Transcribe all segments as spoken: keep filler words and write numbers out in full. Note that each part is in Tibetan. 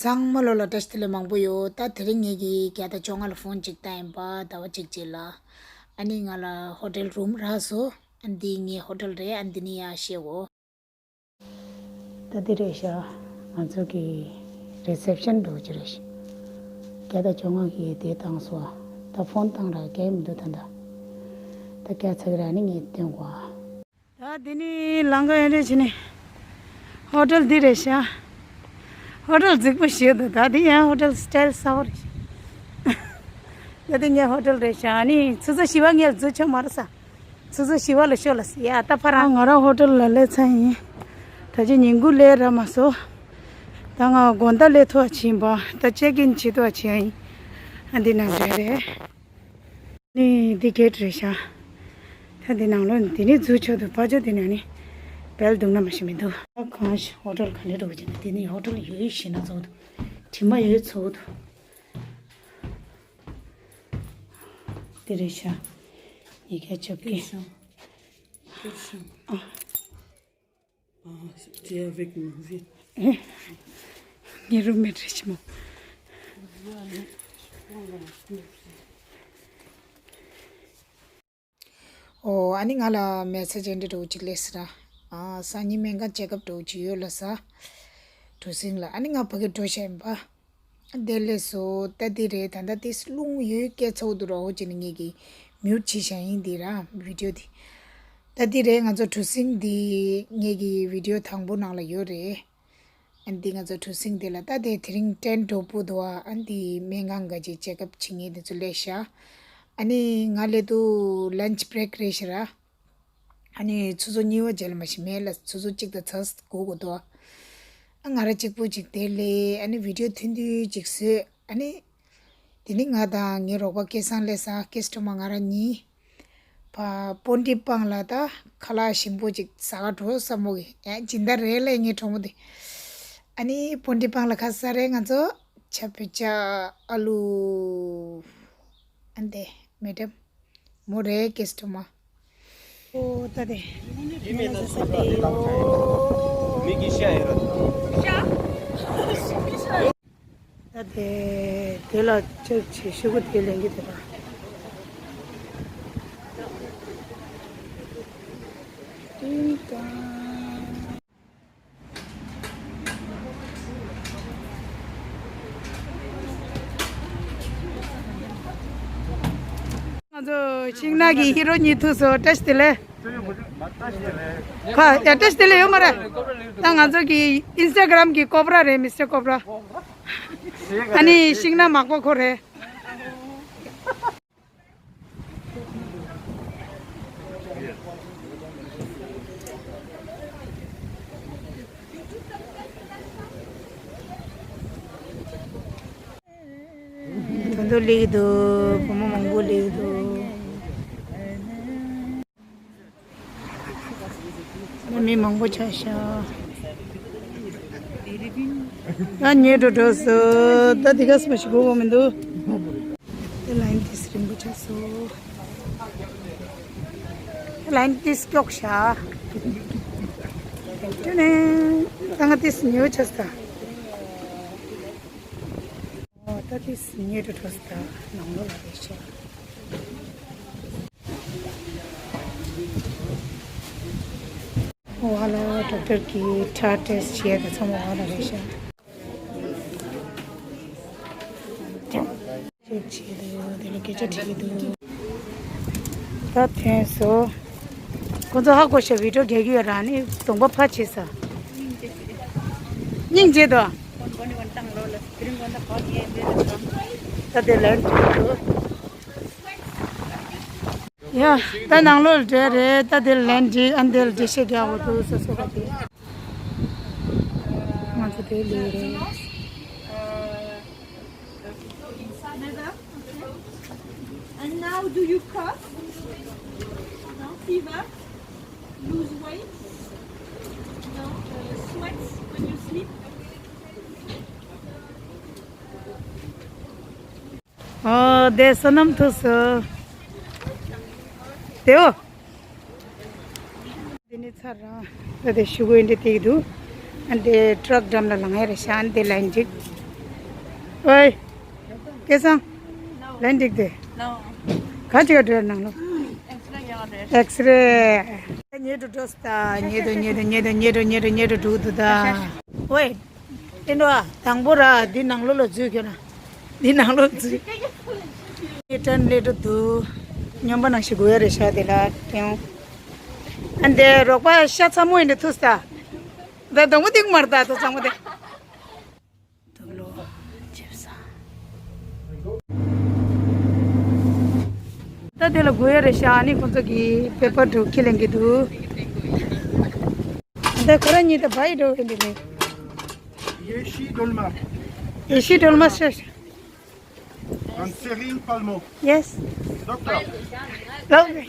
ཚང་མ་ལོ་ལ་བཀྲ་ཤིས་བདེ་ལེགས་མང་པོ་ཡོད། ད་དེ་རིང་ངེད་ཀྱིས་བརྒྱ་དང་བཅོ་ལྔ་ལ་ཕོན་གཅིག་བཏང་ཡིན་པ། ཟླ་བ་གཅིག་རྗེས་ལ། ཨ་ནི་ང་ལ་ཧོ་ཊེལ་རུམ་རག་སོང་། ཨ་འདི་ངའི་ཧོ་ཊེལ་རེད། ཨ་འདི་ནི་ཡར་བཤད་འོ། ད་འདི་རེད་ཤག་ང་ཚོ་གི་རི་སེབ་ཤན་འགྲོ་གི་རེད་ཤག་བརྒྱ་དང་བཅོ་ལྔ་གི་དེ་བཏང་སོང་། ད་ཕོན་བཏང་ར་རྒྱག་མི་འདུག་ད་ད། ད་རྒྱག་ཚར་གི་ར་ནི་ངས་སྟོན་གོ། ད་འདི་ནི་ལང་ཀ་ཡན་རེ་བྱས་ནས་ཧོ་ཊེལ་འདི་རེད་ཤག་ཧོ་ཊེལ་རྫིག་པོ་ཞིག་འདུག་ད་འདི་ཡང་ཧོ་ཊེལ་སི་ཊལ་གསར་པ་རེད་ཤག་ད་འདི་ངའི་ཧོ་ཊེལ་རེད་ཤག་ཨ་ནི་ཆུ་ཚོད་བཞི་པ་ངས་འཛུལ་ཆོག་མ་རེད་ས། ཆུ་ཚོད་བཞི་པ་ལ་ཤོག་ལ་ཟེར་ཡ། ད་ཕ་ར་ང་རང་ཧོ་ཊེལ་ལ་སླེབས་ཚར་ཡིན། ད་ཅི་ཉིན་གུང་སླེབས་ར་མ་སོང་། ད་ང་དགོང་དག་སླེབས་ཐུབ་པ་བྱིན་པ། ད་ཅེག་ཨིན་བྱེད་ཐུབ་པ་བྱེད་ཡ་ཡིན། ཨ་འདི་ན་འདྲ་རེད། ནི་འདི་གེ་ཊི་རེད་ཤག་ད་འདི་ནང་ལོགས་འདི་ནི་འཛུལ་ཆོག་འདུག་ཕ་ཆོ་འདི་ན་ནི་བེལ་འདུག་ན་མ་ཤེས་མི་འདུག་ད་གང་ཞིག་ཧོ་ཊེལ་ག་ནས་འགྲོ་གི་ན། འདི་ནི་ཧོ་ཊེལ་ཡོད་ཡོད་ཤེས་ན་ཚོགས་འདུག་དྲི་མ་ཡོད་ཚོགས་འདུག་འདི་རེད་ཤག་ཡི་གེ་ཆོབ་ཀྱི། Ah, c'était avec mon vieux. ངའི་རུམ་མེཊ་རེད་ཤག་མོ། ཨོ་ཨ་ནི་ང་ལ་མེ་སེ་ཇི་འདི་འདྲ་བོ་ཅིག་སླེབས་སོང་ར། ཨ་སང་ཉིན་སྨན་ཁང་ཅེག་ཨབ་འདྲ་བོ་ཅིག་ཡོད་ལབ་ས། གྲུ་གཟིངས་ལ། ཨ་ནི་ང་ཕ་གིར་འགྲོ་བཞག་ཡིན་པ། དེ་ལས་སོ་ད་འདི་རེད། ད་ལྟ་དེ་རླུང་ཡོད་སྐད་ཚ་པོ་འདུག་ར། འོ་ཅི་ནི་ངེད་ཀྱིས་མིའུཊ་བྱས་བཞག་ཡིན་འདི་ར་བི་ཌིའོ་འདི། ད་འདི་རེད། ང་ཚོ་གྲུ་གཟིངས་འདི་ངེད་ཀྱི་བི་ཌིའོ་དང་པོ་ནང་ལ་ཡོད་རེད། ཨ་འདི་ང་ཚོ་གྲུ་གཟིངས་འདི་ལ་ད་དེ་དེ་རིང་ཊེན་ཊི་གྲོགས་པོ་འདུག་ཨ། ཨ་འདི་སྨན་ཁང་ག་ཅིག་ཅེག་ཨབ་བྱེད་མཁན་དེ་ཚོ་སླེབས་ཤག་ཨ་ནི་ང་སླེབས་དུས་ལན་ཆི་བྷི་རེག་རེད་ཤག་ར། ཨ་ནི་ཆུ་ཚོད་གཉིས་པ་རྗེས་ལ་མ་ཤི་མེད་ལ་ཆུ་ཚོད་གཅིག་དང་ཚ་སྒུག་དགོས་འདུག་ཨ་ང་ར་གཅིག་པུ་གཅིག་དེ་ལས་ཨ་ནི་བི་ཌིའོ་ཐུང་ཐུང་གཅིག་བཟོས། ཨ་ནི་དེ་ནི་ང་དང་ངའི་རོགས་པ་སྐལ་བཟང་སླེབས་ས། ཀེ་སི་ཊོ་མར་ང་ར་གཉིས། ཕ་སྤོན་ཊི་སྤང་ལ་ད་ཁ་ལག་ཞིམ་པོ་ཅིག་ཟ་ག་འགྲོ་བསམ་མོ་གི། ཡ་སྦྱིན་བདག་རེད་ལ་ངའི་གྲོགས་མོ་དེ། ཨ་ནི་སྤོན་ཊི་སྤང་ལ་ཁ་ཟས་རེད། ང་ཚོ་ཆ་བོད་ཇ་ཨ་ལུ། ཨ་འདི་མེ་ཌམ་མོ་རེད། ཀེ་སི་ཊོ་མར། ཨོ་ད་དེ་ངས་ལ་ཟ་ས་དེ་ཡོད། ད་དེ་དེ་ལ་ཅིག་བྱེད་ཤོག་གུ་དེ་ལེན་གྱི་དེ་ལ། ཏིང་ཏང་། ང་ཚོ་ཤིང་ནགས་ཀྱི་ཧི་རོ་གཉིས་ཐུག་སོང་། བཀྲ་ཤིས་བདེ་ལེགས། ཁ་ཡ་བཀྲ་ཤིས་བདེ་ལེགས་ཡོད་མ་རེད། ད་ང་ཚོ་གི་ཨིན་སི་ཊ་གྷ་རམ་གི་ཀོབ་ར་རེད། མི་སི་ཊར་ཀོབ་ར། ཨ་ནི་ཤིང་ནགས་མག་པ་ཁོ་རེད། ད་དུང་སླེབས་འདུག་བུ་མོ་མང་པོ་སླེབས་འདུག་ད་མི་མང་པོ་ཆགས་ཤག་ད་ཉལ་འགྲོ་འགྲོ་སོང་། ད་འདི་ག་སུ་མ་ཞིག་གོ་བ་མི་འདུག་ད་ལའིན་ཏིས་རིང་པོ་ཆགས་སོང་། ད་ལའིན་ཏིས་ཀྱོག་ཤག་ད་ང་ཏིས་ཉལ་ཆགས་སོང་། ཨོ་ད་ཏིས་ཉལ་འགྲོ་འགྲོ་སོང་། ད་ནང་ལོགས་ལ་རེད་ཤག་འོག་ལ་ཌོག་ཊར་གྱིས་ཁྲག་ཊེ་སི་བྱེད་ཡ་དེ་ཚང་མ་འོག་ལ་རེད་ཤག་ཅེག་བྱེད་འདུག་དེ་ལ་སྐད་ཆ་དྲིས་འདུག་ད་ཐོན་སོང་། ཁོ་ཚོ་ཧ་གོ་ཤག་བི་ཌིའོ་རྒྱག་གི་ཡོད་ར། ནི་གདོང་པ་ཕར་བྱས་ས། སྙིང་རྗེ་དོ། ད་དེ་ལན་འགྲིག་འདུག་ཡ། ད་ནང་ལོགས་འགྲོ་རེད། ད་དེ་ལན་འགྲིག་ཨ་འདི་ལ་འགྲེལ་བཤད་རྒྱག་དགོས་འདུག་སོ་སོ་ག་དེ། ང་ཚོ་དེ་ལས་རེད། Madam, okay. And now, do you cough? No? Fever? Lose weight? No? Uh, sweat when you sleep? ཨོ་དེ་བསོད་ནམས་ཐུག་སོང་། དེའོ། དེ་ནས་ཚར་རང་། ད་དེ་ཤུ་གུ་འདི་དེ་འདུག་ཨ་འདི་ཊ་རག་འགྲམ་ལ་ལངས་ཡ་རེད་ཤག་ཨ་འདི་ལན་ཅིག་ཨོའི། སྐལ་བཟང་། ལན་འགྲིག་སྟེ། ག་ཅིག་ག་འགྲོ་ནང་ལོ། ཨེགས་རེ། ཉེ་དུ་འགྲོ་སྟ། ཉེ་དུ་ཉེ་དུ་ཉེ་དུ་ཉེ་དུ་ཉེ་དུ་ཉེ་དུ་འགྲོ་འདུག་ད། ཨོའི། ཨེ་འགྲོ་ཨ། དང་པོ་ར་འདི་ནང་ལོ་ལ་འཛུལ་ཁྱོད་ན། འདི་ནང་ལོ་འཛུལ། ཨེ་ཊན་ལེ་འགྲོ་འདུག་སྨྱོན་པ་ནང་བཞིན་དགོས་ཡ་རེད་ཤག་དེ་ལ་དེའང་། ཨ་འདི་རོགས་པ་ཤ་ཚ་མོ་ཡིན་འདི་ཐུག་སྟ། ད་དང་པོ་འདི་མར་ད་ད་ཚང་མ་དེ། དུག་ལོག་ཅེབ་ས། ད་དེ་ལ་དགོས་ཡ་རེད་ཤག་ཨ་ནི་ཁོང་ཚོ་གིས་པེ་པར་དུ་ཁྱི་ལེན་གྱི་འདུག་ད་ཁོ་རང་གཉིས་ད་བའི་འགྲོ་གི་འདུག་ལེ། Yeshi dolma. Yeshi dolma, sir. And Cyril Palmo. Yes. Doctor. Okay.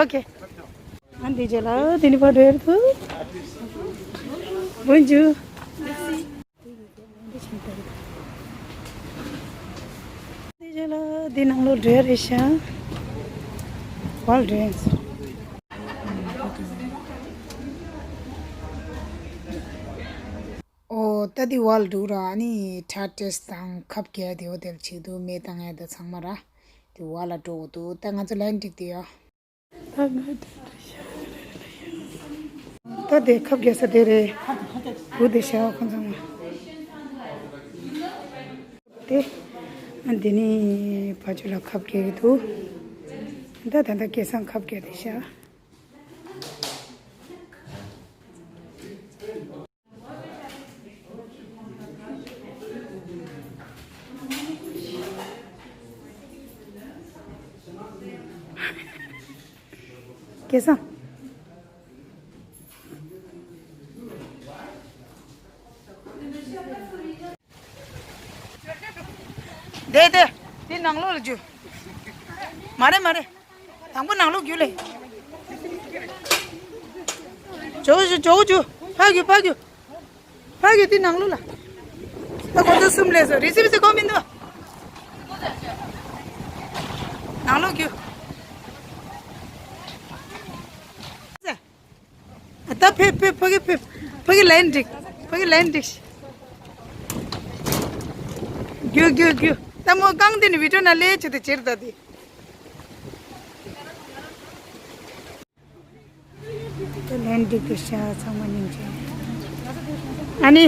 Okay. ཨ་འདི་རྗེས་ལ་དེ་ནི་བར་དུ། Bonjour. འདི་རྗེས་ལ་འདི་ནང་ལོ་འདྲེ་རེད་ཤག་ཝལ་འདྲེ། ཨོ་ད་འདི་ཝལ་འདུག་ར། ཨ་ནི་ཁྲ་ཏེས་དང་ཁབ་རྒྱག་དེ་འོ་དེ་ལ་ཆིག་འདུག་མེ་བཏང་ཡ་དེ་ཚང་མ་ར། དེ་ཝལ་ལ་འགྲོ་འོ་འདུག་ད་ང་ཚོ་ལན་འགྲིག་དེ་ཡ། ད་དེ་ཁབ་རྒྱག་ས་དེ་རེད། བུ་དེ་ཤ་ཁོང་ཚང་མ། དེ། ཨ་འདི་ནི་ཕ་ཆོས་ལ་ཁབ་རྒྱག་གི་འདུག་ད་ད་ད་སྐལ་བཟང་ཁབ་རྒྱག་དེ་ཤ། སྐལ་བཟང་། དེ་དེ། དེ་ནང་ལོགས་ལ་རྒྱུ། མ་རེད་མ་རེད། དང་པོ་ནང་ལོགས་རྒྱུ་ལེ། ཇོ་ཇོ་ཇོ་ཇོ། ཕར་རྒྱུ་ཕར་རྒྱུ། ཕ་གི་དེ་ནང་ལོགས་ལ། ད་ཁོ་ཚོ་གསུམ་ལས་སོ་རི་སི་བི་སི་གོ་མི་འདུག་ནང་ལོགས་རྒྱུ། ད་ཕེབས་ཕེབས་ཕ་གི་ཕེབས། ཕ་གི་ལན་འགྲིག་ཕ་གི་ལན་འགྲིག་རྒྱུ་རྒྱུ་རྒྱུ། ད་མོ་རྐང་དེ་ནི་བི་ཌིའོ་ནང་ལས་བྱེད་དུ་ཅེར་ད་དེ། ལན་འགྲིག་གི་ཤ་ཚང་མ་སྙིང་རྗེ། ཨ་ནི།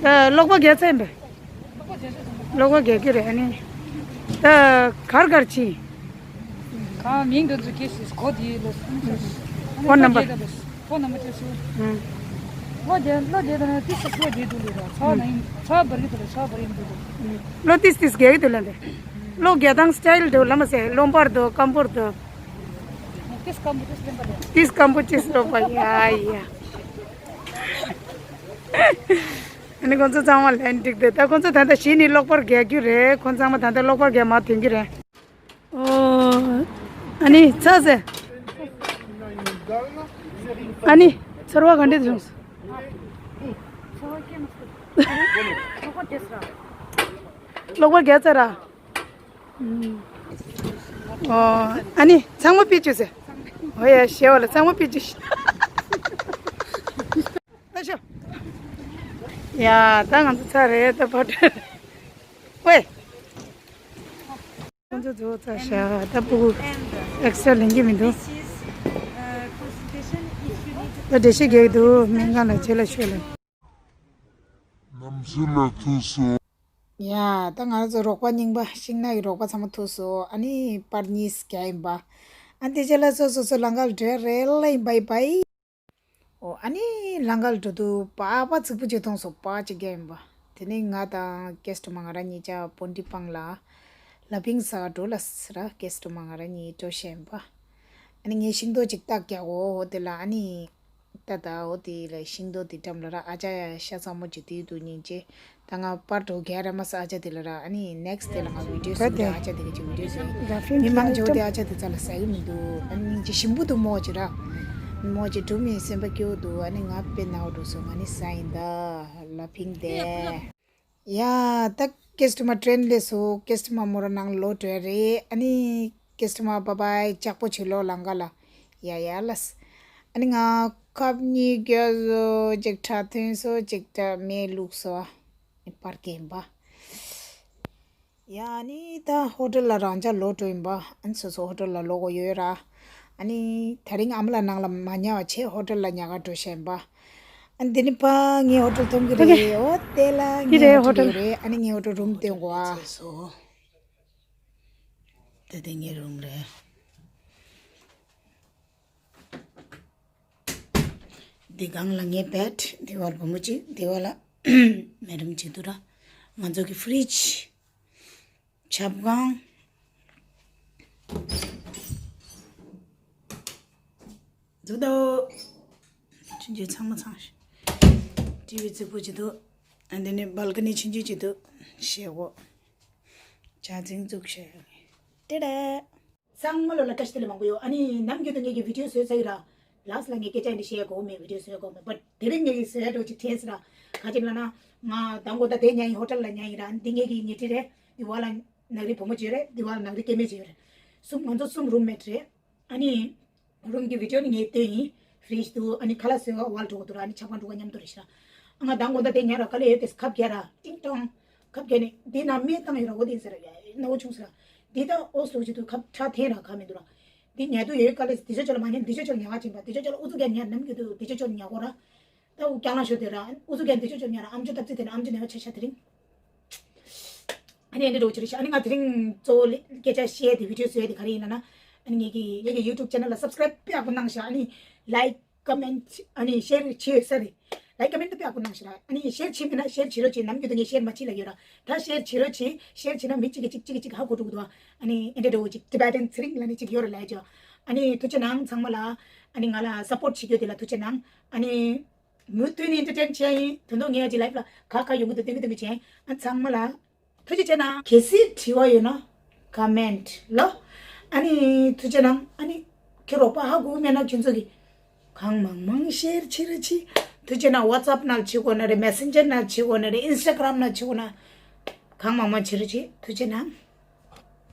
ད་གློག་པ་རྒྱག་ཚར་ཡིན་པས། གློག་པ་རྒྱག་གི་རེད་ཨ་ནི། ད་གར་གར་ཕྱིན། གང་མིང་འདི་ཚོ་སྐད་ཤེས་གོ་དེ་ལོ། ཕོན་ནམ་བར། ཕོན་ནམ་བར་ཅེས་སུ། ཨང་། གློག་རྒྱག་གློག་རྒྱག་ད་ན་ཏི་སི་གློག་རྒྱག་འདུག་ལོ་ར་ཚ་ན་ཡིན་ཚ་འབར་གི་འདུག་ལོ་ཚ་འབར་གི་འདུག་ལོ། གློག་ཏིས་ཏིས་རྒྱག་གི་འདུག་ལ་འདི། གློག་རྒྱག་སྟངས་སི་ཊའིལ་འདུག་ལ་མ་ཟད་རློན་པར་འདུག་སྐམ་པོར་འདུག་ཏིས་སྐམ་པོ་ཏིས་རློན་པ་རེད། ཏིས་སྐམ་པོ་ཏིས་རློན་པ་ཡ་ཡ། ཨ་ནི་ཁོང་ཚོ་ཚང་མ་ལན་འགྲིག་འདུག་ད་ཁོང་ཚོ་ད་ལྟ་གཞི་ནས་གློག་པར་རྒྱག་རྒྱུ་རེད། ཁོང་ཚང་མ་ད་ལྟ་གློག་པར་རྒྱག་མར་ཐོན་གྱི་རེད། ཨོ། ཨ་ནི་ཚ་ཟེ། ཨ་ནི་ཚོར་བ་ག་འདྲ་བྱུང་། གློག་པར་རྒྱག་ཚར་ར། ཨོ། ཨ་ནི་ཚང་མ་ཕུད་བཅུག་ཟེར། ཨོ་ཡ་ཞེས་པ་ལ་ཚང་མ་ཕུད་བཅུག་ཤིག་ད་ཤོག་ཡ་ད་ང་ཚོ་ཚར་རེད་ད་བར་དུ། ཝེ། ཁོང་ཚོ་རྫོགས་ཚར་ཤག་ད་ཕྲུ་གུ་ཨེག་སི་ཊ་ར་ལེན་གྱི་མི་འདུག་ད་འགྲེལ་བཤད་རྒྱག་གི་འདུག་སྨན་ཁང་ལ་རྗེས་ལ་ཤོད་ལ། ནམ་ཟླ་ལ་ཐུག་སོང་། ཡ། ད་ང་རང་ཚོ་རོགས་པ་རྙིང་པ་ཤིང་ནགས་ཀྱི་རོགས་པ་ཚང་མ་ཐུག་སོང་། ཨ་ནི་པར་གཉིས་རྒྱག་ཡིན་པ། ཨ་འདི་རྗེས་ལ་སོ་སོ་སོ་ལམ་ཁ་ལ་འགྲོ་རེད་ལ་ཡིན་པ་ཡིན་པ་ཡིན། ཨོ་ཨ་ནི་ལམ་ཁ་ལ་འགྲོ་དུས་པགས་པ་རྫིག་པོ་ཅིག་མཐོང་སོང་། པགས་ཅིག་རྒྱག་ཡིན་པ། དེ་ནས་ང་དང་ཀེ་སི་ཊ་མ་ང་རང་གཉིས་ཆ་པོན་ཊི་སྤང་ལ་ལ་ཕིང་ཟ་ག་འགྲོ་ལ་ཟེར་ར་ཀེ་སི་ཊ་མ་ང་རང་གཉིས་འགྲོ་བཤད་ཡིན་པ། ཨ་ནི་ངས་ཤིང་ཏོག་ཅིག་བཏགས་རྒྱག་འོ་འོ་དེ་ལ་ཨ་ནི། ད་ད་འོ་དེ་ལ་ཤིང་ཏོག་དེ་འགྲམ་ལ་ར་ཨ་ཅག་ཡ་ཤ་ཚ་མོ་ཅིག་དེའི་དུ་སྙིང་རྗེ། ད་ང་པར་འགྲོ་ག་ར་མ་ཟ་ཨ་ཅག་དེ་ལ་ར་ཨ་ནི་ནེག་སི་དེ་ལ་ང་བི་ཌིའོ་བཟོ་གི་ཨ་ཅག་དེ་ག་ཅིག་བི་ཌིའོ་བཟོ་གི་མི་མང་ཆེ་བོ་དེ་ཨ་ཅག་དེ་ཚ་ལ་ཟ་གི་མི་འདུག་ཨ་ནི་སྙིང་རྗེ་ཞིམ་པོ་འདུག་མོ་ཅིག་ར་མོ་ཅིག་གྲུ་མི་སེམས་པ་སྐྱོ་འདུག་ཨ་ནི་ང་དཔེ་ནག་འགྲོ་སོང་ང་ནི་ཟ་ཡིན་ད་ལ་ཕིང་དེ། ཡ། ད་ཀེ་སི་ཊ་མ་ཊེན་ལས་སོ་ཀེ་སི་ཊ་མ་མོ་ར་ནང་ལོ་བྲོས་རེད། ཨ་ནི་ཀེ་སི་ཊ་མ་བ་བའི་ལྕགས་པོ་ཆུ་ལོ་ལང་ག་ལ། ཡ་ཡ་ལ་སི། ཨ་ནི་ང་ཁབ་གཉིས་རྒྱག་སོ་ཅིག་ཁྲ་ཐོན་སོ་ཅིག་ཁྲ་མེ་བླུགས་སོ། པར་གྱིན་པ། ཡ་ཨ་ནི་ད་ཧོ་ཊེལ་ལ་རང་ཅག་ལོག་འགྲོ་ཡིན་པ། ཨ་ནི་སོ་སོ་ཧོ་ཊེལ་ལ་ལོག་དགོས་ཡོད་ར། ཨ་ནི་དེ་རིང་ཨ་མ་ལགས་ནང་ལ་མ་ཉལ་བ་བྱས་ཧོ་ཊེལ་ལ་ཉལ་ག་འགྲོ་བཞིན་པ། ཨ་ནི་འདི་ནི་པ་ངའི་ཧོ་ཊེལ་མཐོང་གི་ཨོ་ཀེ། རེད། ཨོ་དེ་ལ་འདི་ངའི་རེད་ཧོ་ཧོ་ཊེལ་ཊེལ་ཡོད་རེད། ཨ་ནི་ངའི་ཧོ་ཊེལ་རུམ་སྟོན་གོ་ཨ། ད་དེ་ངའི་རུམ་རེད། འདི་སྒང་ལ་ངའི་བེཌ། འདི་བར་བུ་མོ་གཅིག་འདི་བར་ལ་མེ་རུམ་གཅིག་འདུག་ར། ང་ཚོ་གི་ཕི་རིཇ། ཆབ་ཁང་། འདུག་ད། ཆུང་ཆུང་ཚང་མ་ཚང་། ཊི་ཝི་རྫིག་པོ་གཅིག་འདུག་ཨ་འདི་ནི་སྦལ་ཀ་ནི་ཆུང་ཆུང་གཅིག་འདུག་ཤེལ་སྒོ། ཇ་འཛིན་བཙུགས་ཤེལ། ཏེ་ཏེ། ཚང་མ་ལོ་ལ་བཀྲ་ཤིས་བདེ་ལེགས་མང་པོ་ཡོད། ཨ་ནི་ནམ་རྒྱུན་དུ་ངེད་ཀྱི་བི་ཌི་ཡོ་བཟོས་ཚར་ཡིན་ར། ལགས་ལ་ངས་སྐད་ཆ་འདི་བཤད་དགོས་མེད། བི་ཌི་ཡོ་བཟོས་དགོས་མེད། བཊ་དེ་རིང་ངེད་ཀྱི་བཟོས་འགྲོ་ཅིག་དྲན་སོང་ར། ག་ཅིག་ལབ་ན། ང་མདང་དགོང་དག་དེ་ཉལ་ཡིན། ཧོ་ཊེལ་ལ་ཉལ་ཡིན་ར། འདི་ངེད་ཀྱི་ཉལ་ཁྲི་རེད། འདི་བར་ལ་ནག་རི་བུ་མོ་གཅིག་ཡོད་རེད། འདི་བར་ལ་ནག་རི་སྐྱེ་དམན་གཅིག་ཡོད་རེད། གསུམ། ང་ཚོ་གསུམ་རུམ་མེཊ་རེད། ཨ་ནི། རུམ་གྱི་བི་ཌི་ཡོ་ནི་ངས་སྟོན་ཡིན། ཕི་རིཇ་འདུག་ཨ་ནི་ཁ་ལག་བཟོས་པ་ཝལ་འགྲོ་གི་འདུག་ར། ཨ་ནི་ཆབ་ཁང་འགྲོ་ག་མཉམ་དུ་རེད་ཤག་ཨ་ང་མདང་དགོང་དག་དེ་ཉལ་ར། ག་ལེ་ཡོད་དེ་ཁབ་བརྒྱབ་ར། ཏིང་ཏོང་། ཁབ་བརྒྱབ་ནས་འདི་ནང་སྨན་བཏང་ཡོད་ར། འོ་དེ་ཟེར་ར། ཡ་ཡ་རྣ་བ་ཆུང་ཟེར་ར། འདི་ད་ཨོ་སོ་ཅིག་འདུག་ཁབ་ཁྲག་འཐེན་ར་ག་མི་འདུག་ར། འདི་ཉལ་དུས་ཡོད། ག་ལེ་འདི་ཅོ་ཅོ་ལ་མ་ཉལ། འདི་ཅོ་ཅོ་ལ་ཉལ་ག་ཕྱིན་པ། འདི་ཅོ་ཅོ་ལ་ཨུ་ཚུགས་རྒྱག་ཉལ། ནམ་རྒྱུན་དུ་འདི་ཅོ་ཅོ་ལ་ཉལ་གོ་ར། ད་འུ་རྐྱང་ལངས་ཤོར་དེ་ར། ཨུ་ཚུགས་རྒྱག་འདི་ཅོ་ཅོ་ལ་ཉལ་ར། ཨམ་ཅོག་སྟབས་ཚིག་དེ་ནི་ཨམ་ཅོག་ནས་བ་ཆ་ཤ་དེ་རིང་། ཨ་ནི་འདི་འདྲ་བོ་ཅིག་རེད་ཤག་ཨ་ནི་ང་དེ་རིང་གཙོ་བོ་ལ་སྐད་ཆ་བཤད་དེ་བི་ཌི་ཡོ་བཟོས་དེ་ག་རེ་ཡིན་ལབ་ན། ཨ་ནི་ངེད་ཀྱི་ངེད་ཀྱི་ཡུ་ཊུབ་ཆེ་ནལ་ལ་སབ་སི་ཀ་རེབ་དཔེ་ཡག་པོ་གནང་ཤག་ཨ་ནི་ལའིཀ་ཀོ་མེན་ཊི་ཨ་ནི་ཤེར་བྱེད་ས་རེད། ལའིཀ་ཀོ་མེན་ཊི་དཔེ་ཡག་པོ་གནང་ཤག་ཨ་ནི་ཤེར་བྱེད་མིན་ན་ཤེར་བྱེད་རོགས་བྱེད། ནམ་རྒྱུན་དུ་ངས་ཤེར་མ་བྱེད་ལབ་ཡོད་ར། ད་ཤེར་བྱེད་རོགས་བྱེད། ཤེར་བྱེད་ན་མི་གཅིག་གིས་གཅིག་གཅིག་གིས་གཅིག་ཧ་གོ་འགྲོ་གི་འདུག་ཨ་ནི་འདི་འདྲ་བོ་ཅིག་ཊི་བེ་ཊན་ཚེ་རིང་ལབ་ནི་ཅིག་ཡོད་ར་ལབ་ཅོ། ཨ་ནི་ཐུགས་རྗེ་གནང་ཚང་མ་ལ། ཨ་ནི་ང་ལ་སབ་པོར་ཊི་བྱེད་རྒྱུ་དེ་ལ་ཐུགས་རྗེ་གནང་། ཨ་ནི། མུ་མཐུད་ནས་ཨེན་ཊར་ཊེན་བྱས་ཡིན། དོན་དུ་ངས་ཀྱི་ལའིབ་ལ་ཁ་ཁ་ཡོང་གི་འདུག་སྟོན་གི་འདུག་མི་བྱས། ཨ་ཚང་མ་ལ་ཐུགས་རྗེ་ཆེ་གནང་། གལ་སྲིད་དྲི་བ་ཡོད་ན་ཀོ་མེན་ཊི་ལོ། ཨ་ནི་ཐུགས་རྗེ་གནང་། ཨ་ནི་ཁྱེད་རོགས་པ་ཧ་གོ་མེད་ན་ཁྱོད་ཚོ་གི་གང་མང་མང་ཤེར་བྱེད་རོགས་གྱིས། ཐུགས་རྗེ་གནང་། ཝ་ཊི་སབ་ནང་བྱེད་དགོས་ན་རེད། མེ་སེན་ཇར་ནང་བྱེད་དགོས་ན་རེད། ཨིན་སི་ཊ་གྷི་རམ་ནང་བྱེད་དགོས་ན། གང་མང་མང་བྱེད་རོགས་གྱིས། ཐུགས་རྗེ་གནང་།